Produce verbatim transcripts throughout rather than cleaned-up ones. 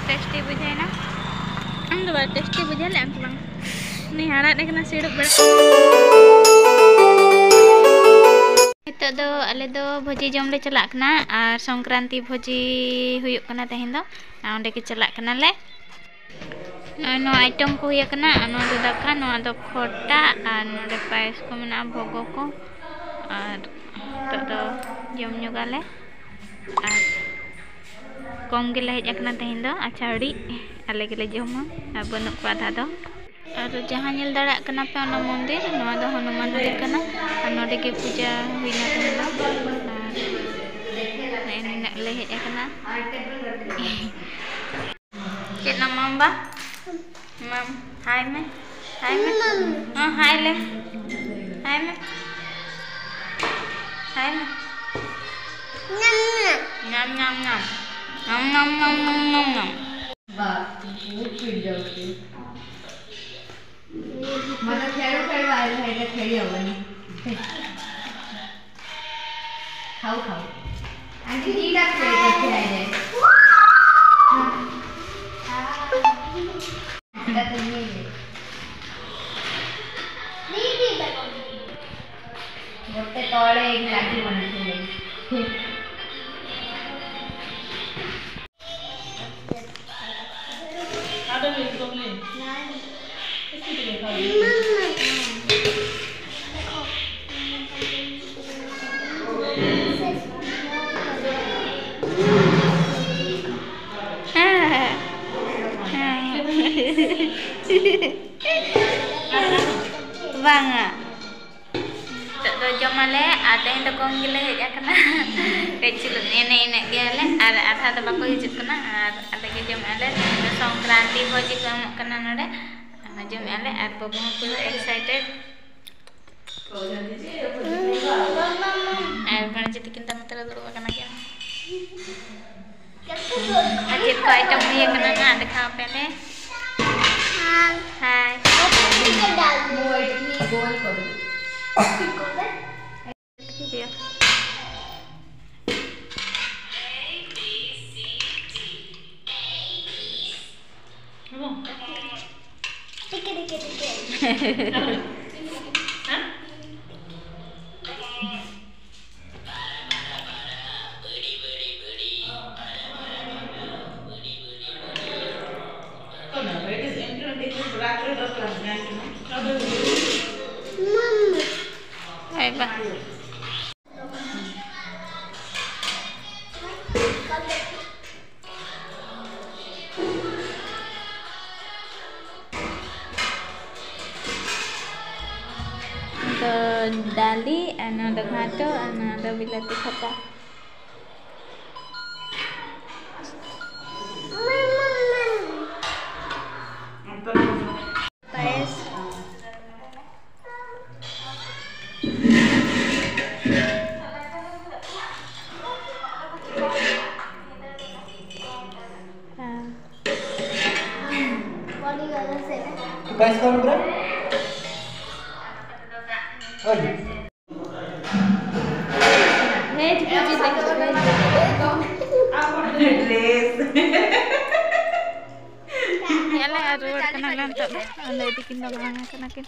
Tasty ᱵᱩᱡᱷᱟᱹᱣᱮᱱᱟ᱾ ᱟᱢ ᱫᱚ ᱵᱟᱝ ᱴᱮᱥᱴᱤ ᱵᱩᱡᱷᱟᱹᱣ ᱞᱮᱫ ᱟᱢ ᱥᱮ ᱵᱟᱝ? ᱩᱱᱤ ᱦᱟᱲᱟᱫ ᱟᱠᱟᱱᱟ ᱥᱤᱲᱩᱵ ᱵᱮᱲᱟ᱾ ᱱᱤᱛᱚᱜ ᱫᱚ ᱟᱞᱮ ᱫᱚ ᱵᱷᱚᱡᱤ ᱡᱚᱢ ᱞᱮ ᱪᱟᱞᱟᱜ ᱠᱟᱱᱟ, ᱟᱨ ᱥᱚᱝᱠᱨᱟᱱᱛᱤ ᱵᱷᱚᱡᱤ ᱦᱩᱭᱩᱜ ᱠᱟᱱᱟ ᱛᱮᱦᱮᱧ ᱫᱚ, ᱟᱨ ᱚᱸᱰᱮ ᱜᱮ ᱪᱟᱞᱟᱜ ᱠᱟᱱᱟᱞᱮ᱾ ᱱᱚᱜᱼᱚᱭ ᱱᱚᱣᱟ ᱟᱭᱴᱮᱢ ᱠᱚ ᱦᱩᱭ ᱟᱠᱟᱱᱟ, ᱟᱨ ᱱᱚᱣᱟ ᱫᱚ ᱫᱟᱠᱟ, ᱱᱚᱣᱟ ᱫᱚ ᱠᱷᱚᱴᱟ, ᱟᱨ ᱱᱚᱰᱮ ᱯᱟᱭᱮᱥ ᱠᱚ ᱢᱮᱱᱟᱜᱼᱟ, ᱵᱷᱚᱜᱚ ᱠᱚ᱾ ᱟᱨ ᱱᱤᱛᱚᱜ ᱫᱚ ᱡᱚᱢ ᱧᱚᱜᱟᱞᱮ᱾ ᱟᱨ ᱠᱚᱢ ᱜᱮᱞᱮ ᱦᱮᱡ ᱟᱠᱟᱱᱟ ᱛᱮᱦᱮᱧ ᱫᱚ, ᱟᱪᱷᱟᱲᱤ ᱟᱞᱮ ᱜᱮᱞᱮ ᱡᱚᱢᱟ, ᱟᱨ ᱵᱟᱹᱱᱩᱜ ᱠᱚᱣᱟ ᱟᱫᱷᱟ ᱫᱚ᱾ ᱟᱨ ᱡᱟᱦᱟᱸ ᱧᱮᱞ ᱫᱟᱲᱮᱭᱟᱜ ᱠᱟᱱᱟ ᱯᱮ, ᱚᱱᱟ ᱢᱚᱱᱫᱤᱨ, ᱱᱚᱣᱟ ᱫᱚ ᱦᱚᱱᱩᱢᱟᱱ ᱢᱚᱱᱫᱤᱨ ᱠᱟᱱᱟ, ᱟᱨ ᱱᱚᱰᱮ ᱜᱮ ᱯᱩᱡᱟ ᱦᱩᱭᱱᱟ ᱛᱮᱦᱮᱧ ᱫᱚ᱾ ᱟᱨ ᱱᱮᱜᱼᱮ ᱱᱤᱱᱟᱹᱜ ᱞᱮ ᱦᱮᱡ ᱟᱠᱟᱱᱟ᱾ ᱪᱮᱫ ᱱᱟᱢ ᱢᱟᱢ ᱵᱟ? ᱢᱟᱢ, ᱦᱟᱭ ᱢᱮ, ᱦᱟᱭ ᱢᱮ᱾ ᱦᱮᱸ, ᱦᱟᱭ ᱞᱮ᱾ ᱦᱟᱭ ᱢᱮ᱾ ᱦᱟᱭ ᱢᱮ᱾ ᱧᱟᱢ, ᱧᱟᱢ, ᱧᱟᱢ᱾ ᱧᱟᱢ, ᱧᱟᱢ, ᱧᱟᱢ, ᱧᱟᱢ, ᱧᱟᱢ, ᱧᱟᱢ। ବାଃ, ବହୁତ ସ୍ପିଡ୍ ଯାଉଛି। ମତେ ଖେଳୁ ଖେଳୁ ଆଇଲା, ଏଇଟା ଖେଳି ହବନି। ଖାଉ ଖାଉ। ଆଣ୍ଟି ଦିଟା ପ୍ଲେଟ୍ ଅଛି ଆଇଲେ। ଏଇଟା ତ ଇଏ। ଗୋଟେ ତଳେ ଏଇଠି ଲାଗିବନି ସିଲେଇ। ᱵᱟᱝᱟ᱾ ᱱᱤᱛᱚᱜ ᱫᱚ ᱡᱚᱢᱟᱞᱮ, ᱟᱨ ᱛᱮᱦᱮᱧ ᱫᱚ ᱠᱚᱢ ᱜᱮᱞᱮ ᱦᱮᱡ ᱟᱠᱟᱱᱟ᱾ ᱠᱟᱹᱡ ᱪᱩᱞᱩᱝ ᱮᱱᱮᱡ ᱮᱱᱮᱡ ᱜᱮᱭᱟᱞᱮ, ᱟᱨ ᱟᱫᱷᱟ ᱫᱚ ᱵᱟᱠᱚ ᱦᱤᱡᱩᱜ ᱠᱟᱱᱟ, ᱟᱨ ᱟᱞᱮ ᱜᱮ ᱡᱚᱢᱮᱜᱼᱟ ᱞᱮ᱾ ᱛᱮᱦᱮᱧ ᱫᱚ ᱥᱚᱝᱠᱨᱟᱱᱛᱤ ᱵᱷᱚᱡᱤ ᱠᱚ ᱮᱢᱚᱜ ᱠᱟᱱᱟ ᱱᱚᱰᱮ, ᱚᱱᱟ ᱡᱚᱢᱮᱜᱼᱟ ᱞᱮ, ᱟᱨ ᱵᱟᱹᱵᱩ ᱦᱚᱸ ᱯᱩᱨᱟᱹ ᱮᱠᱥᱟᱭᱴᱮᱰ᱾ ᱟᱨ ᱵᱟᱹᱲᱤᱡ ᱛᱤᱠᱤᱱ ᱫᱚ ᱱᱚᱛᱮ ᱨᱮ ᱫᱩᱲᱩᱵ ᱟᱠᱟᱱᱟ ᱠᱤᱱ᱾ ᱟᱨ ᱪᱮᱫ ᱠᱚ ᱟᱭᱴᱮᱢ ᱦᱩᱭ ᱟᱠᱟᱱᱟ ᱱᱟᱜ ᱫᱮᱠᱷᱟᱣ ᱯᱮ ᱞᱮ᱾ ᱦᱟᱭ᱾ Bye bye. ᱫᱚ ᱰᱟᱹᱞᱤ, ᱟᱨ ᱱᱚᱣᱟ ᱫᱚ ᱜᱷᱟᱴᱚ, ᱟᱨ ᱱᱚᱣᱟ ᱫᱚ ᱵᱤᱞᱟᱹᱛᱤ ᱠᱷᱟᱴᱟ᱾ ᱯᱟᱭᱮᱥ᱾ ᱦᱮᱸ᱾ ᱯᱟᱭᱮᱥ ᱠᱚ ᱟᱹᱜᱩ ᱠᱮᱫᱟ? ᱳᱭ᱾ ᱵᱷᱮᱡᱽ ᱵᱷᱩᱡᱤ ᱫᱮᱠᱷ ᱵᱷᱮᱡᱽ᱾ ᱰᱨᱮᱥ᱾ ᱧᱮᱞ ᱞᱮ ᱟᱨ ᱨᱩᱣᱟᱹᱲ ᱠᱟᱱᱟ ᱞᱮ ᱱᱤᱛᱚᱜ ᱫᱚ᱾ ᱟᱞᱮ ᱤᱫᱤ ᱠᱤᱱ ᱫᱚ ᱵᱟᱝ ᱠᱟᱱᱟ ᱠᱤᱱ᱾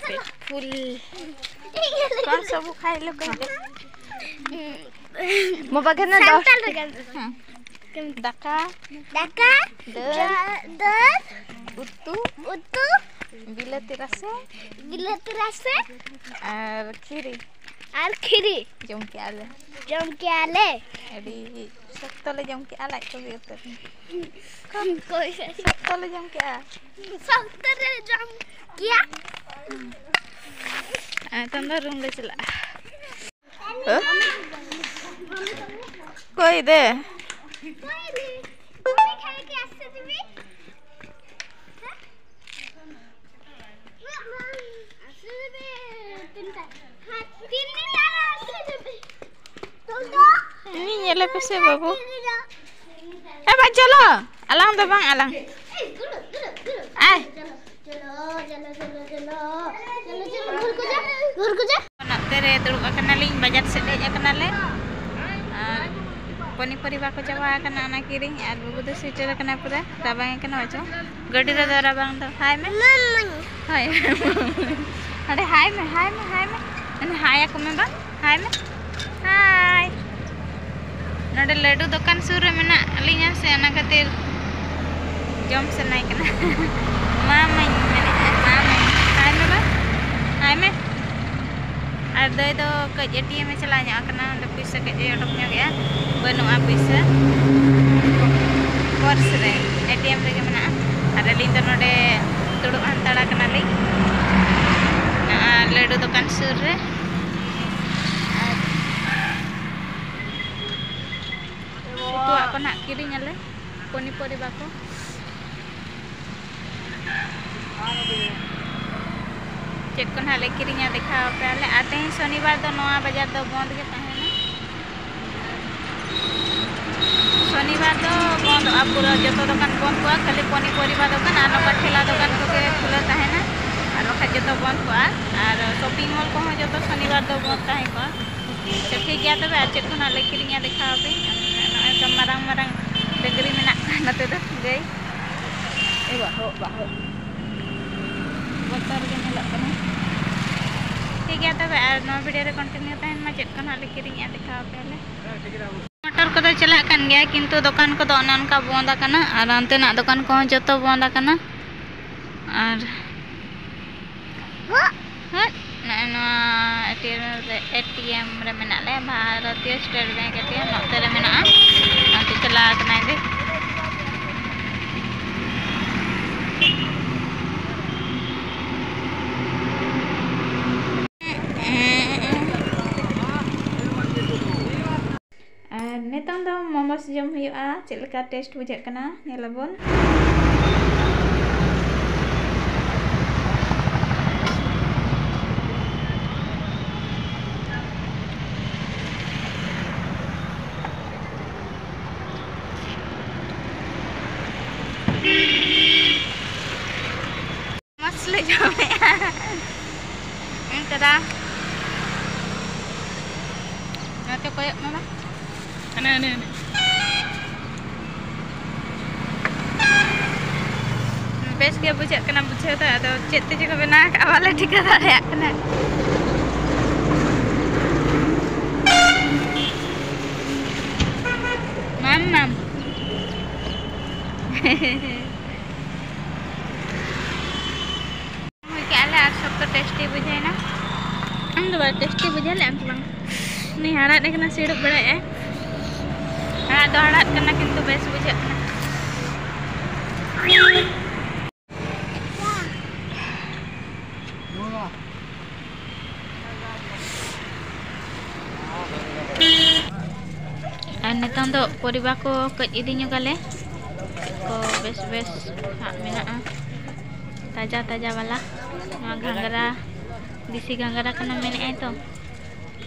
ᱯᱮᱴ ᱯᱷᱩᱞ᱾ ᱠᱚᱱ ᱥᱟ ᱵᱩ ᱠᱷᱟᱭ ᱞᱳ ᱠᱟᱦᱛᱮ? ᱢᱳ ᱵᱟᱜᱟᱱ ᱱᱟ ᱫᱚ᱾ ᱥᱟᱱᱛᱟᱲ ᱨᱮᱜᱮ᱾ ᱦᱮᱸ᱾ ᱫᱟᱠᱟ, ᱫᱟᱠᱟ, ᱫᱟᱹᱞ, ᱡᱟ-, ᱫᱟᱹᱞ, ᱩᱛᱩ, ᱩᱛᱩ, ᱵᱤᱞᱟᱹᱛᱤ ᱨᱟᱥᱮ, ᱵᱤᱞᱟᱹᱛᱤ ᱨᱟᱥᱮ, ᱟᱨ ᱠᱷᱤᱨᱤ᱾ ᱟᱨ ᱠᱷᱤᱨᱤ᱾ ᱡᱚᱢ ᱠᱮᱜᱼᱟ ᱞᱮ᱾ ᱡᱚᱢ ᱠᱮᱜᱼᱟ ᱞᱮ᱾ ᱟᱹᱰᱤ ᱥᱚᱠᱛᱚ ᱞᱮ ᱡᱚᱢ ᱠᱮᱜᱼᱟ, ᱞᱟᱡ ᱠᱚ ᱜᱮ ᱩᱛᱟᱹᱨ ᱮᱱᱟ᱾ ᱠᱚᱭ ᱥᱮ᱾ ᱥᱚᱠᱛᱚ ᱞᱮ ᱡᱚᱢ ᱠᱮᱜᱼᱟ᱾ ᱥᱚᱠᱛᱚ ᱞᱮ ᱡᱚᱢ ᱠᱮᱜᱼᱟ᱾ ᱟᱨ ᱱᱤᱛᱚᱝ ᱫᱚ ᱨᱩᱢ ᱞᱮ ᱪᱟᱞᱟᱜᱼᱟ᱾ ᱦᱮᱸ? ᱚᱠᱚᱭ ᱫᱮ? ᱤᱧ ᱧᱮᱞᱮ ᱯᱮᱥᱮ ᱵᱟᱹᱵᱩ᱾ ᱮ ᱵᱟ, ᱪᱚᱞᱚ᱾ ᱟᱞᱟᱝ ᱫᱚ ᱵᱟᱝ, ᱟᱞᱟᱝ᱾ ᱟᱭ᱾ ᱪᱚᱞᱚ, ᱪᱚᱞᱚ, ᱪᱚᱞᱚ, ᱪᱚᱞᱚ, ᱪᱚᱞᱚ, ᱪᱚᱞᱚ, ᱪᱚᱞᱚ, ᱜᱷᱩᱨ ᱠᱚ ᱡᱟ, ᱜᱷᱩᱨ ᱠᱚ ᱡᱟ᱾ ᱱᱚᱛᱮ ᱨᱮ ᱫᱩᱲᱩᱵ ᱟᱠᱟᱱᱟᱞᱤᱧ, ᱵᱟᱡᱟᱨ ᱥᱮᱫ ᱦᱮᱡ ᱟᱠᱟᱱᱟᱞᱮ᱾ ᱟᱨ ᱯᱚᱱᱤᱯᱚᱨᱤ ᱵᱟᱠᱚ ᱪᱟᱵᱟ ᱟᱠᱟᱱᱟ, ᱚᱱᱟ ᱠᱤᱨᱤᱧ᱾ ᱟᱨ ᱵᱟᱹᱵᱩ ᱫᱚ ᱥᱩᱭᱮᱴᱟᱨ ᱟᱠᱟᱱᱟ ᱯᱩᱨᱟᱹ, ᱨᱟᱵᱟᱝ ᱮ ᱠᱟᱱᱟ ᱵᱟᱪᱚ᱾ ᱜᱟᱹᱰᱤ ᱨᱮᱫᱚ ᱨᱟᱵᱟᱝ ᱫᱚ᱾ ᱦᱟᱭ ᱢᱮ᱾ ᱦᱳᱭ᱾ ᱚᱸᱰᱮ ᱦᱟᱭ ᱢᱮ, ᱦᱟᱭ ᱢᱮ, ᱦᱟᱭ ᱢᱮ᱾ ᱢᱟᱱᱮ ᱦᱟᱭ ᱟᱠᱚ ᱢᱮ ᱵᱟᱝ, ᱦᱟᱭ ᱢᱮ᱾ ᱦᱟᱭ᱾ ᱱᱚᱰᱮ ᱞᱟᱹᱰᱩ ᱫᱚᱠᱟᱱ ᱥᱩᱨ ᱨᱮ ᱢᱮᱱᱟᱜ ᱞᱤᱧᱟ ᱥᱮ, ᱚᱱᱟ ᱠᱷᱟᱹᱛᱤᱨ ᱡᱚᱢ ᱥᱟᱱᱟᱭ ᱠᱟᱱᱟ᱾ ᱢᱟ ᱢᱟᱧ ᱢᱮᱱᱮᱫᱼᱟ, ᱢᱟ ᱢᱟᱧ᱾ ᱦᱟᱭ ᱢᱮ ᱵᱟᱝ, ᱦᱟᱭ ᱢᱮ᱾ ᱟᱨ ᱫᱟᱹᱭ ᱫᱚ ᱠᱟᱹᱡ ᱮ ᱴᱤ ᱮᱢ ᱮ ᱪᱟᱞᱟᱣ ᱧᱚᱜ ᱟᱠᱟᱱᱟ, ᱚᱸᱰᱮ ᱯᱩᱭᱥᱟᱹ ᱠᱟᱹᱡ ᱮ ᱚᱰᱚᱠ ᱧᱚᱜᱮᱜᱼᱟ, ᱵᱟᱹᱱᱩᱜᱼᱟ ᱯᱩᱭᱥᱟᱹ ᱯᱟᱨᱥ ᱨᱮ, ᱮ ᱴᱤ ᱮᱢ ᱨᱮᱜᱮ ᱢᱮᱱᱟᱜᱼᱟ᱾ ᱟᱨ ᱟᱹᱞᱤᱧ ᱫᱚ ᱱᱚᱰᱮ ᱫᱩᱲᱩᱵ ᱦᱟᱱᱛᱟᱲ ᱟᱠᱟᱱᱟᱞᱤᱧ, ᱟᱨ ᱞᱟᱹᱰᱩ ᱫᱚᱠᱟᱱ ᱥᱩᱨ ᱨᱮ᱾ ᱟᱨ ᱩᱛᱩᱣᱟᱜ ᱠᱚ ᱱᱟᱦᱟᱜ ᱠᱤᱨᱤᱧ ᱟᱞᱮ, ᱯᱚᱱᱤᱯᱚᱨᱤᱵᱟ ᱠᱚ᱾ ᱪᱮᱫ ᱠᱚ ᱱᱟᱦᱟᱜ ᱞᱮ ᱠᱤᱨᱤᱧᱟ, ᱫᱮᱠᱷᱟᱣ ᱟᱯᱮᱭᱟᱞᱮ᱾ ᱟᱨ ᱛᱮᱦᱮᱧ ᱥᱚᱱᱤᱵᱟᱨ ᱫᱚ ᱱᱚᱣᱟ ᱵᱟᱡᱟᱨ ᱫᱚ ᱵᱚᱱᱫᱽ ᱜᱮ ᱛᱟᱦᱮᱱᱟ᱾ ᱥᱚᱱᱤᱵᱟᱨ ᱫᱚ ᱵᱚᱱᱫᱚᱜᱼᱟ, ᱯᱩᱨᱟᱹ ᱡᱚᱛᱚ ᱫᱚᱠᱟᱱ ᱵᱚᱱᱫ ᱠᱚᱜᱼᱟ, ᱠᱷᱟᱹᱞᱤ ᱯᱚᱱᱤᱯᱚᱨᱤᱵᱟ ᱫᱚᱠᱟᱱ ᱟᱨ ᱱᱚᱝᱠᱟ ᱴᱷᱮᱞᱟ ᱫᱚᱠᱟᱱ ᱠᱚᱜᱮ ᱠᱷᱩᱞᱟᱹᱣ ᱛᱟᱦᱮᱱᱟ, ᱟᱨ ᱵᱟᱠᱷᱟᱡ ᱡᱚᱛᱚ ᱵᱚᱱᱫ ᱠᱚᱜᱼᱟ᱾ ᱟᱨ ᱥᱚᱯᱤᱝ ᱢᱚᱞ ᱠᱚᱦᱚᱸ ᱡᱚᱛᱚ ᱥᱚᱱᱤᱵᱟᱨ ᱫᱚ ᱵᱚᱱᱫ ᱛᱟᱦᱮᱸ ᱠᱚᱜᱼᱟ᱾ ᱟᱪᱪᱷᱟ, ᱴᱷᱤᱠ ᱜᱮᱭᱟ, ᱛᱚᱵᱮ ᱟᱨ ᱪᱮᱫ ᱠᱚ ᱱᱟᱜ ᱞᱮ ᱠᱤᱨᱤᱧᱟ, ᱫᱮᱠᱷᱟᱣ ᱟᱯᱮ᱾ ᱱᱚᱜᱼᱚᱭ ᱛᱚ ᱢᱟᱨᱟᱝ ᱢᱟᱨᱟᱝ ᱰᱟᱹᱝᱨᱤ ᱢᱮᱱᱟᱜ ᱠᱚᱣᱟ ᱱᱚᱛᱮ ᱫᱚ, ᱜᱟᱹᱭ᱾ ᱮ ᱵᱟᱦᱚ, ᱵᱟᱦᱚ᱾ ᱵᱚᱛᱚᱨ ᱜᱮ ᱧᱮᱞᱚᱜ ᱠᱟᱱᱟ᱾ ᱴᱷᱤᱠ ᱜᱮᱭᱟ, ᱛᱚᱵᱮ ᱟᱨ ᱱᱚᱣᱟ ᱵᱷᱤᱰᱤᱭᱳ ᱨᱮ ᱠᱚᱱᱴᱤᱱᱤᱣ ᱛᱟᱦᱮᱱ ᱢᱟ, ᱪᱮᱫ ᱠᱚ ᱱᱟᱜ ᱞᱮ ᱠᱤᱨᱤᱧᱮᱜᱼᱟ, ᱫᱮᱠᱷᱟᱣ ᱟᱯᱮᱭᱟᱞᱮ᱾ ᱢᱚᱴᱚᱨ ᱠᱚᱫᱚ ᱪᱟᱞᱟᱜ ᱠᱟᱱ ᱜᱮᱭᱟ, ᱠᱤᱱᱛᱩ ᱫᱚᱠᱟᱱ ᱠᱚᱫᱚ ᱚᱱᱮ ᱚᱱᱠᱟ ᱵᱚᱱᱫ ᱟᱠᱟᱱᱟ, ᱟᱨ ᱚᱱᱛᱮᱱᱟᱜ ᱫᱚᱠᱟᱱ ᱠᱚᱦᱚᱸ ᱡᱚᱛᱚ ᱵᱚᱱᱫ ᱟᱠᱟᱱᱟ᱾ ᱟᱨ ᱦᱳᱭ, ᱱᱚᱜᱼᱚᱭ ᱱᱚᱣᱟ ᱮ ᱴᱤ ᱮᱢ ᱨᱮ, ᱮ ᱴᱤ ᱮᱢ ᱨᱮ ᱢᱮᱱᱟᱜ ᱞᱮᱭᱟ, ᱵᱷᱟᱨᱚᱛᱤᱭᱚ state bank A T M, ᱱᱚᱛᱮ ᱨᱮ ᱢᱮᱱᱟᱜᱼᱟ᱾ ᱚᱱᱛᱮ ᱪᱟᱞᱟᱣ ᱟᱠᱟᱱᱟᱭ ᱫᱮ᱾ ᱟᱨ ᱱᱤᱛᱚᱝ ᱫᱚ ᱢᱳᱢᱳᱥ ᱡᱚᱢ ᱦᱩᱭᱩᱜᱼᱟ, ᱪᱮᱫ ᱞᱮᱠᱟ ᱴᱮᱥᱴ ᱵᱩᱡᱷᱟᱹᱜ ᱠᱟᱱᱟ, ᱧᱮᱞ ᱟᱵᱚᱱ᱾ ᱢᱚᱡᱽ ᱞᱮ ᱡᱚᱢᱮᱜᱼᱟ᱾ ᱮᱱᱛᱮᱫᱟ ᱱᱚᱛᱮ ᱠᱚᱭᱚᱜ ᱢᱮ ᱵᱟ᱾ ᱵᱮᱥ ᱜᱮ ᱵᱩᱡᱷᱟᱹᱜ ᱠᱟᱱᱟ ᱵᱩᱡᱷᱟᱹᱣ ᱫᱚ, ᱟᱫᱚ ᱪᱮᱫ ᱛᱮ ᱪᱚ ᱠᱚ ᱵᱮᱱᱟᱣ ᱟᱠᱟᱫᱼᱟ, ᱵᱟᱞᱮ ᱴᱷᱤᱠᱟᱹ ᱫᱟᱲᱮᱭᱟᱜ ᱠᱟᱱᱟ᱾ ᱢᱟᱢ, ᱢᱟᱢ᱾ ᱦᱩᱭ ᱠᱮᱜᱼᱟ ᱞᱮ ᱟᱨ ᱥᱚᱠᱛᱚ ᱴᱮᱥᱴᱤ ᱵᱩᱡᱷᱟᱹᱣᱮᱱᱟ᱾ ᱟᱢ ᱫᱚ ᱵᱟᱝ ᱴᱮᱥᱴᱤ ᱵᱩᱡᱷᱟᱹᱣ ᱞᱮᱫ ᱟᱢ ᱥᱮ ᱵᱟᱝ? ᱩᱱᱤ ᱦᱟᱲᱟᱫ ᱟᱠᱟᱱᱟ, ᱥᱤᱲᱩᱵ ᱵᱟᱲᱟᱭᱮᱫᱼᱟᱭ᱾ ᱦᱟᱲᱟᱫ ᱫᱚ ᱦᱟᱲᱟᱫ ᱠᱟᱱᱟ, ᱠᱤᱱᱛᱩ ᱵᱮᱥ ᱵᱩᱡᱷᱟᱹᱜ ᱠᱟᱱᱟ᱾ ᱟᱨ ᱱᱤᱛᱚᱝ ᱫᱚ ᱯᱚᱨᱤᱵᱟ ᱠᱚ ᱠᱟᱹᱡ ᱤᱫᱤ ᱧᱚᱜᱟᱞᱮ, ᱪᱮᱫ ᱠᱚ ᱵᱮᱥ ᱵᱮᱥ ᱦᱟᱸᱜ ᱢᱮᱱᱟᱜᱼᱟ, ᱛᱟᱡᱟ ᱛᱟᱡᱟ ᱵᱟᱞᱟ᱾ ᱱᱚᱣᱟ ᱜᱷᱟᱸᱜᱽᱨᱟ, ᱫᱮᱥᱤ ᱜᱷᱟᱸᱜᱽᱨᱟ ᱠᱟᱱᱟ ᱢᱮᱱᱮᱫᱼᱟᱭ ᱛᱚ᱾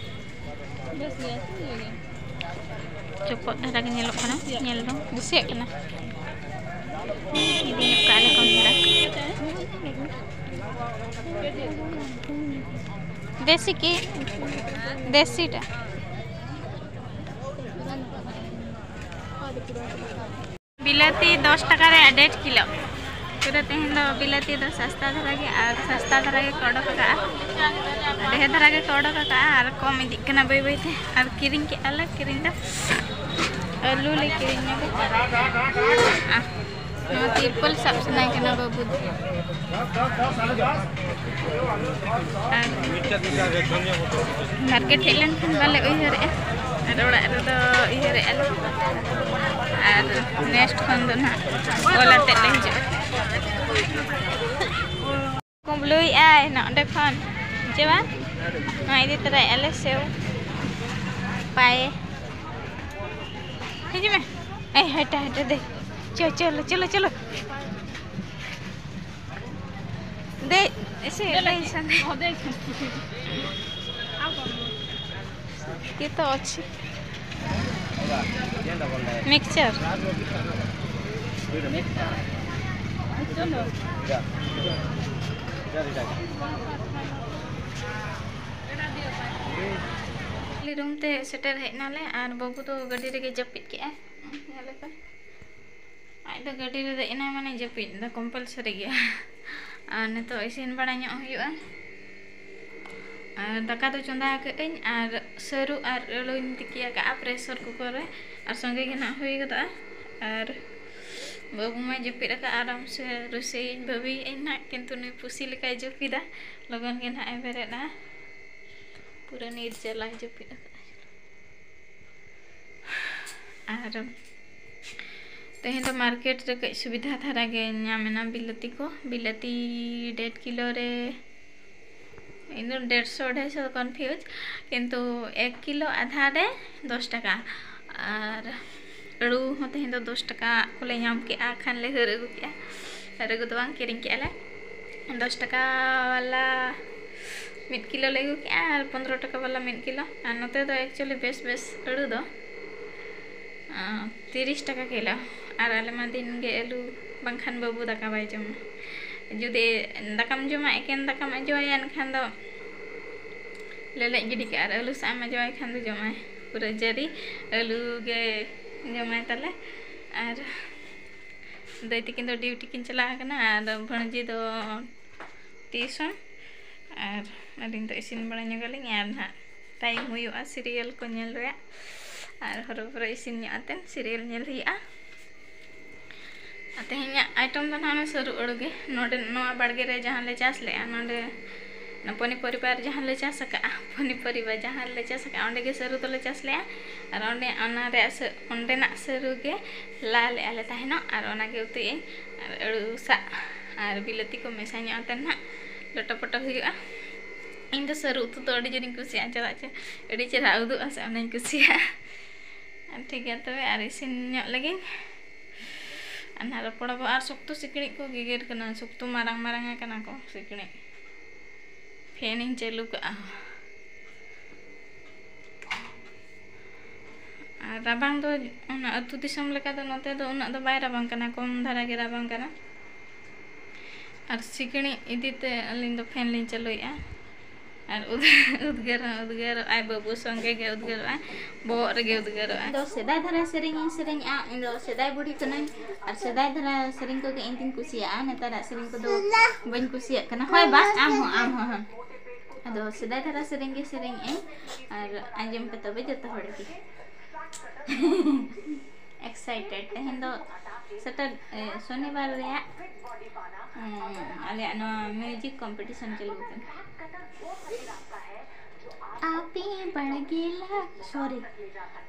ᱵᱮᱥ ᱜᱮᱭᱟ ᱥᱮ ᱤᱭᱟᱹ ᱜᱮ? ᱪᱚᱯᱚᱫ ᱫᱷᱟᱨᱟ ᱜᱮ ᱧᱮᱞᱚᱜ ᱠᱟᱱᱟ, ᱧᱮᱞ ᱫᱚ ᱫᱮᱥᱤᱭᱟᱜ ᱠᱟᱱᱟ᱾ ᱤᱫᱤ ᱧᱚᱜ ᱠᱟᱜᱼᱟ ᱞᱮ ᱠᱚᱢ ᱫᱷᱟᱨᱟ᱾ ᱫᱮᱥᱤ ᱠᱤ? ᱫᱮᱥᱤ ᱴᱟ᱾ ᱵᱤᱞᱟᱹᱛᱤ ᱫᱚᱥ ᱴᱟᱠᱟ ᱨᱮ ᱰᱮᱲ ᱠᱤᱞᱳ᱾ ᱯᱩᱨᱟᱹ ᱛᱮᱦᱮᱧ ᱫᱚ ᱵᱤᱞᱟᱹᱛᱤ ᱫᱚ ᱥᱟᱥᱛᱟ ᱫᱷᱟᱨᱟ ᱜᱮ, ᱟᱨ ᱥᱟᱥᱛᱟ ᱫᱷᱟᱨᱟ ᱜᱮᱠᱚ ᱚᱰᱚᱠ ᱟᱠᱟᱜᱼᱟ, ᱰᱷᱮᱨ ᱫᱷᱟᱨᱟ ᱜᱮᱠᱚ ᱚᱰᱚᱠ ᱟᱠᱟᱜᱼᱟ, ᱟᱨ ᱠᱚᱢ ᱤᱫᱤᱜ ᱠᱟᱱᱟ ᱵᱟᱹᱭ ᱵᱟᱹᱭ ᱛᱮ᱾ ᱟᱨ ᱠᱤᱨᱤᱧ ᱠᱮᱜᱼᱟ ᱞᱮ, ᱠᱤᱨᱤᱧ ᱫᱚ ᱟᱹᱞᱩ ᱞᱮ ᱠᱤᱨᱤᱧ ᱧᱚᱜᱟ᱾ ᱟᱨ ᱱᱚᱣᱟ ᱛᱤᱨᱯᱚᱞ ᱥᱟᱵ ᱥᱟᱱᱟᱭ ᱠᱟᱱᱟ ᱵᱟᱹᱵᱩ ᱫᱚ᱾ ᱟᱨ ᱢᱟᱨᱠᱮᱴ ᱦᱮᱡ ᱞᱮᱱᱠᱷᱟᱱ ᱵᱟᱞᱮ ᱩᱭᱦᱟᱹᱨᱮᱜᱼᱟ, ᱟᱨ ᱚᱲᱟᱜ ᱨᱮᱫᱚ ᱩᱭᱦᱟᱹᱨᱮᱜᱼᱟ ᱞᱮ᱾ ᱟᱨ ᱱᱮᱠᱥᱴ ᱠᱷᱚᱱ ᱫᱚ ᱱᱟᱦᱟᱜ ᱚᱞ ᱟᱛᱮᱫ ᱞᱮ ᱦᱤᱡᱩᱜᱼᱟ᱾ ᱠᱩᱢᱵᱽᱞᱩᱭᱮᱜᱼᱟᱭ ᱱᱚᱰᱮ ᱠᱷᱚᱱ, ᱪᱮ ᱵᱟᱝ? ᱱᱚᱣᱟ ᱤᱫᱤ ᱛᱚᱨᱟᱭᱮᱜᱼᱟ ᱞᱮ ᱥᱮᱣ ᱯᱟᱭᱮ᱾ ᱦᱤᱡᱩᱜ ᱢᱮ᱾ ᱮᱭ, ᱦᱟᱴᱟ, ᱦᱟᱴᱟ, ᱫᱮ᱾ ᱪᱚ, ᱪᱚᱞᱚ, ᱪᱚᱞᱚ, ᱪᱚᱞᱚ᱾ ᱫᱮᱡ, ᱮᱥᱮ, ᱫᱮᱡ ᱥᱟᱱᱟ᱾ ये तो अच्छी मिक्सचर। ᱨᱩᱢ ᱛᱮ ᱥᱮᱴᱮᱨ ᱦᱮᱡ ᱱᱟᱞᱮ ᱟᱨ ᱵᱟᱹᱵᱩ ᱫᱚ ᱜᱟᱹᱰᱤ ᱨᱮᱜᱮ ᱡᱟᱹᱯᱤᱫ ᱠᱮᱜᱼᱟᱭ᱾ ᱧᱮᱞ ᱯᱮ, ᱟᱡ ᱫᱚ ᱜᱟᱹᱰᱤ ᱨᱮ ᱫᱮᱡ ᱮᱱᱟᱭ ᱢᱟᱱᱮ ᱡᱟᱹᱯᱤᱫ ᱫᱚ ᱠᱚᱢᱯᱟᱞᱥᱟᱨᱤ ᱜᱮᱭᱟ᱾ ᱟᱨ ᱱᱤᱛᱚᱜ ᱤᱥᱤᱱ ᱵᱟᱲᱟ ᱧᱚᱜ ᱦᱩᱭᱩᱜᱼᱟ᱾ ᱟᱨ ᱫᱟᱠᱟ ᱫᱚ ᱪᱚᱸᱫᱟ ᱟᱠᱟᱫᱟᱹᱧ ᱟᱨ ᱥᱟᱹᱨᱩ ᱟᱨ ᱟᱹᱞᱩᱧ ᱛᱤᱠᱤ ᱟᱠᱟᱫᱼᱟ ᱯᱨᱮᱥᱟᱨ ᱠᱩᱠᱟᱨ ᱨᱮ, ᱟᱨ ᱥᱚᱸᱜᱮ ᱜᱮ ᱱᱟᱜ ᱦᱩᱭ ᱜᱚᱫᱚᱜᱼᱟ᱾ ᱟᱨ ᱵᱟᱹᱵᱩ ᱢᱟᱭ ᱡᱟᱹᱯᱤᱫ ᱟᱠᱟᱫ ᱟᱨᱟᱢ ᱥᱮ, ᱨᱩᱥᱟᱹᱭᱟᱹᱧ ᱵᱷᱟᱹᱵᱤᱭᱮᱫᱼᱟᱹᱧ ᱱᱟᱜ, ᱠᱤᱱᱛᱩ ᱱᱩᱭ ᱯᱩᱥᱤ ᱞᱮᱠᱟᱭ ᱡᱟᱹᱯᱤᱫᱟ, ᱞᱚᱜᱚᱱ ᱜᱮ ᱱᱟᱜ ᱮ ᱵᱮᱨᱮᱫᱼᱟ᱾ ᱯᱩᱨᱟᱹ ᱱᱤᱨᱡᱟᱞᱟᱭ ᱡᱟᱹᱯᱤᱫ ᱟᱠᱟᱫᱼᱟ᱾ ᱟᱨ ᱛᱮᱦᱮᱧ ᱫᱚ ᱢᱟᱨᱠᱮᱴ ᱨᱮ ᱠᱟᱹᱡ ᱥᱩᱵᱤᱫᱷᱟ ᱫᱷᱟᱨᱟ ᱜᱮ ᱧᱟᱢ ᱮᱱᱟ ᱵᱤᱞᱟᱹᱛᱤ ᱠᱚ᱾ ᱵᱤᱞᱟᱹᱛᱤ ᱰᱮᱲ ᱠᱤᱞᱳ ᱨᱮ, ᱤᱧ ᱫᱚ ᱰᱮᱲᱥᱚ ᱰᱷᱟᱭᱥᱚ ᱫᱚ ᱠᱚᱱᱯᱷᱤᱭᱩᱡᱽ, ᱠᱤᱱᱛᱩ ᱮᱠ ᱠᱤᱞᱳ ᱟᱫᱷᱟ ᱨᱮ ᱫᱚᱥ ᱴᱟᱠᱟ᱾ ᱟᱨ ᱟᱹᱲᱩ ᱦᱚᱸ ᱛᱮᱦᱮᱧ ᱫᱚ ᱫᱚᱥ ᱴᱟᱠᱟ ᱠᱚᱞᱮ ᱧᱟᱢ ᱠᱮᱜᱼᱟ, ᱠᱷᱟᱱ ᱞᱮ ᱦᱟᱹᱨ ᱟᱹᱜᱩ ᱠᱮᱜᱼᱟ᱾ ᱦᱟᱹᱨ ᱟᱹᱜᱩ ᱫᱚ ᱵᱟᱝ, ᱠᱤᱨᱤᱧ ᱠᱮᱜᱼᱟ ᱞᱮ᱾ ᱫᱚᱥ ᱴᱟᱠᱟ ᱵᱟᱞᱟ ᱢᱤᱫ ᱠᱤᱞᱳ ᱞᱮ ᱟᱹᱜᱩ ᱠᱮᱜᱼᱟ ᱟᱨ ᱯᱚᱱᱫᱽᱨᱚ ᱴᱟᱠᱟ ᱵᱟᱞᱟ ᱢᱤᱫ ᱠᱤᱞᱳ᱾ ᱟᱨ ᱱᱚᱛᱮ ᱫᱚ actually ᱵᱮᱥ ᱵᱮᱥ ᱟᱹᱲᱩ ᱫᱚ, ᱟᱸ, ᱛᱤᱨᱤᱥ ᱴᱟᱠᱟ ᱠᱤᱞᱳ᱾ ᱟᱨ ᱟᱞᱮ ᱢᱟ ᱫᱤᱱ ᱜᱮ ᱟᱹᱞᱩ ᱵᱟᱝᱠᱷᱟᱱ ᱵᱟᱹᱵᱩ ᱫᱟᱠᱟ ᱵᱟᱭ ᱡᱚᱢᱟ᱾ ᱡᱩᱫᱤ ᱫᱟᱠᱟᱢ ᱡᱚᱢᱟ, ᱮᱠᱮᱱ ᱫᱟᱠᱟᱢ ᱟᱡᱚᱣᱟᱭᱟ, ᱮᱱᱠᱷᱟᱱ ᱫᱚ ᱞᱮᱞᱮᱡ ᱜᱤᱰᱤ ᱠᱟᱜᱼᱟ᱾ ᱟᱨ ᱟᱹᱞᱩ ᱥᱟᱜ ᱮᱢ ᱟᱡᱚᱣᱟᱭ ᱠᱷᱟᱱ ᱫᱚ ᱡᱚᱢᱟᱭ, ᱯᱩᱨᱟᱹ ᱡᱟᱹᱨᱤ ᱟᱹᱞᱩ ᱜᱮ ᱡᱚᱢᱟᱭ ᱛᱟᱞᱮ᱾ ᱟᱨ ᱫᱟᱹᱭ ᱛᱟᱹᱠᱤᱱ ᱫᱚ ᱰᱤᱭᱩᱴᱤ ᱠᱤᱱ ᱪᱟᱞᱟᱣ ᱟᱠᱟᱱᱟ, ᱟᱨ ᱵᱷᱟᱹᱬᱡᱤ ᱫᱚ ᱴᱤᱭᱩᱥᱚᱱ, ᱟᱨ ᱟᱹᱞᱤᱧ ᱫᱚ ᱤᱥᱤᱱ ᱵᱟᱲᱟ ᱧᱚᱜᱟᱞᱤᱧ᱾ ᱟᱨ ᱱᱟᱦᱟᱜ ᱴᱟᱭᱤᱢ ᱦᱩᱭᱩᱜᱼᱟ ᱥᱤᱨᱤᱭᱟᱞ ᱠᱚ ᱧᱮᱞ ᱨᱮᱭᱟᱜ, ᱟᱨ ᱦᱚᱨᱚ ᱵᱚᱨᱚ ᱤᱥᱤᱱ ᱧᱚᱜ ᱟᱛᱮᱱ ᱥᱤᱨᱤᱭᱟᱞ ᱧᱮᱞ ᱦᱩᱭᱩᱜᱼᱟ᱾ ᱟᱨ ᱛᱮᱦᱮᱧᱟᱜ ᱟᱭᱴᱮᱢ ᱫᱚ ᱱᱟᱦᱟᱜ ᱚᱱᱟ ᱥᱟᱹᱨᱩ ᱟᱹᱲᱩ ᱜᱮ᱾ ᱱᱚᱰᱮ ᱱᱚᱣᱟ ᱵᱟᱲᱜᱮ ᱨᱮ ᱡᱟᱦᱟᱸ ᱞᱮ ᱪᱟᱥ ᱞᱮᱜᱼᱟ, ᱱᱚᱰᱮ ᱯᱚᱱᱤᱯᱚᱨᱤᱵᱟ ᱡᱟᱦᱟᱸ ᱞᱮ ᱪᱟᱥ ᱟᱠᱟᱜᱼᱟ, ᱯᱚᱱᱤᱯᱚᱨᱤᱵᱟ ᱡᱟᱦᱟᱸ ᱞᱮ ᱪᱟᱥ ᱟᱠᱟᱜᱼᱟ, ᱚᱸᱰᱮ ᱜᱮ ᱥᱟᱹᱨᱩ ᱫᱚᱞᱮ ᱪᱟᱥ ᱞᱮᱜᱼᱟ᱾ ᱟᱨ ᱚᱸᱰᱮ, ᱚᱱᱟ ᱨᱮᱭᱟᱜ ᱥᱟᱹ-, ᱚᱸᱰᱮᱱᱟᱜ ᱥᱟᱹᱨᱩ ᱜᱮ ᱞᱟ ᱞᱮᱜᱼᱟ ᱞᱮ ᱛᱟᱦᱮᱱᱚᱜ, ᱟᱨ ᱚᱱᱟ ᱜᱮ ᱩᱛᱩᱭᱮᱫ ᱟᱹᱧ᱾ ᱟᱨ ᱟᱹᱲᱩ ᱥᱟᱜ ᱟᱨ ᱵᱤᱞᱟᱹᱛᱤ ᱠᱚ ᱢᱮᱥᱟ ᱧᱚᱜ ᱟᱛᱮ ᱱᱟᱦᱟᱜ ᱞᱚᱴᱚ ᱯᱚᱴᱚ ᱦᱩᱭᱩᱜᱼᱟ᱾ ᱤᱧ ᱫᱚ ᱥᱟᱹᱨᱩ ᱩᱛᱩ ᱫᱚ ᱟᱹᱰᱤ ᱡᱳᱨᱤᱧ ᱠᱩᱥᱤᱭᱟᱜᱼᱟ, ᱪᱮᱫᱟᱜ ᱪᱮ ᱟᱹᱰᱤ ᱪᱮᱦᱨᱟ ᱩᱫᱩᱜᱼᱟ ᱥᱮ, ᱚᱱᱟᱧ ᱠᱩᱥᱤᱭᱟᱜᱼᱟ᱾ ᱟᱨ ᱴᱷᱤᱠ ᱜᱮᱭᱟ ᱛᱚᱵᱮ, ᱟᱨ ᱤᱥᱤᱱ ᱧᱚᱜ ᱞᱮᱜᱤᱧ᱾ ᱟᱨ ᱱᱟᱦᱟᱜ ᱨᱚᱯᱚᱲ ᱟᱵᱚ᱾ ᱟᱨ ᱥᱚᱠᱛᱚ ᱥᱤᱠᱲᱤᱡ ᱠᱚ ᱜᱮᱜᱮᱨ ᱠᱟᱱᱟ, ᱥᱚᱠᱛᱚ ᱢᱟᱨᱟᱝ ᱢᱟᱨᱟᱝ ᱟᱠᱟᱱᱟ ᱠᱚ ᱥᱤᱠᱲᱤᱡ᱾ ᱯᱷᱮᱱ ᱤᱧ ᱪᱟᱹᱞᱩ ᱠᱟᱜᱼᱟ᱾ ᱟᱨ ᱨᱟᱵᱟᱝ ᱫᱚ ᱚᱱᱟ ᱟᱹᱛᱩ ᱫᱤᱥᱚᱢ ᱞᱮᱠᱟ ᱫᱚ ᱱᱚᱛᱮ ᱫᱚ ᱩᱱᱟᱹᱜ ᱫᱚ ᱵᱟᱭ ᱨᱟᱵᱟᱝ ᱠᱟᱱᱟ, ᱠᱚᱢ ᱫᱷᱟᱨᱟ ᱜᱮ ᱨᱟᱵᱟᱝ ᱠᱟᱱᱟ᱾ ᱟᱨ ᱥᱤᱠᱲᱤᱡ ᱤᱫᱤᱛᱮ ᱟᱹᱞᱤᱧ ᱫᱚ ᱯᱷᱮᱱ ᱞᱤᱧ ᱪᱟᱹᱞᱩᱭᱮᱫᱼᱟ᱾ ᱟᱨ ᱩᱫᱽ- ᱩᱫᱽᱜᱟᱹᱨ ᱦᱚᱸ ᱩᱫᱽᱜᱟᱹᱨᱚᱜ ᱟᱭ, ᱵᱟᱹᱵᱩ ᱥᱚᱸᱜᱮ ᱜᱮ ᱩᱫᱽᱜᱟᱹᱨᱚᱜ ᱟᱭ, ᱵᱚᱦᱚᱜ ᱨᱮᱜᱮ ᱩᱫᱽᱜᱟᱹᱨᱚᱜ ᱟᱭ᱾ ᱤᱧ ᱫᱚ ᱥᱮᱫᱟᱭ ᱫᱷᱟᱨᱟ ᱥᱮᱨᱮᱧ ᱤᱧ ᱥᱮᱨᱮᱧᱟ, ᱤᱧ ᱫᱚ ᱥᱮᱫᱟᱭ ᱵᱩᱰᱷᱤ ᱠᱟᱹᱱᱟᱹᱧ, ᱟᱨ ᱥᱮᱫᱟᱭ ᱫᱷᱟᱨᱟ ᱥᱮᱨᱮᱧ ᱠᱚᱜᱮ ᱤᱧ ᱫᱩᱧ ᱠᱩᱥᱤᱭᱟᱜᱼᱟ, ᱱᱮᱛᱟᱨᱟᱜ ᱥᱮᱨᱮᱧ ᱠᱚᱫᱚ ᱵᱟᱹᱧ ᱠᱩᱥᱤᱭᱟᱜ ᱠᱟᱱᱟ᱾ ᱦᱳᱭ ᱵᱟ, ᱟᱢ ᱦᱚᱸ, ᱟᱢ ᱦᱚᱸ, ᱦᱚᱸ᱾ ᱟᱫᱚ ᱥᱮᱫᱟᱭ ᱫᱷᱟᱨᱟ ᱥᱮᱨᱮᱧ ᱜᱮ ᱥᱮᱨᱮᱧ ᱟᱹᱧ, ᱟᱨ ᱟᱸᱡᱚᱢ ᱯᱮ ᱛᱚᱵᱮ ᱡᱚᱛᱚ ᱦᱚᱲ ᱜᱮ᱾ Excited, ᱛᱮᱦᱮᱧ ᱫᱚ ᱥᱮᱴᱟᱨ-, ᱮ, ᱥᱚᱱᱤᱵᱟᱨ ᱨᱮᱭᱟᱜ, ᱩᱸ, ᱟᱞᱮᱭᱟᱜ ᱱᱚᱣᱟ music competition ᱪᱟᱹᱞᱩ ᱟᱠᱟᱱᱟ᱾ ᱟᱯᱮ ᱵᱟᱲᱜᱮ ᱞᱟ-, sorry,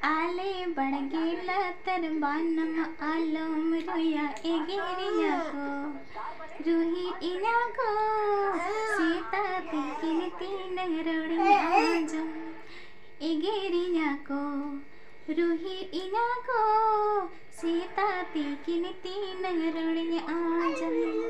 ᱟᱞᱮ ᱵᱟᱲᱜᱮ ᱞᱟᱛᱟᱨ ᱵᱟᱱᱟᱢ ᱟᱞᱚᱢ ᱨᱩᱭᱟ, ᱮᱜᱮᱨᱤᱧᱟ ᱠᱚ, ᱨᱩᱦᱤᱫ ᱤᱧᱟ ᱠᱚ, ᱥᱮᱛᱟᱜ ᱛᱤᱠᱤᱱ ᱛᱤᱱᱟᱹᱝ ᱨᱚᱲᱤᱧ ᱟᱸᱡᱚᱢ, ᱮᱜᱮᱨᱤᱧᱟ ᱠᱚ, ᱨᱩᱦᱤᱫ ᱤᱧᱟ ᱠᱚ, ᱥᱮᱛᱟᱜ ᱛᱤᱠᱤᱱ ᱛᱤᱱᱟᱹᱝ ᱨᱚᱲᱤᱧ ᱟᱸᱡᱚᱢ᱾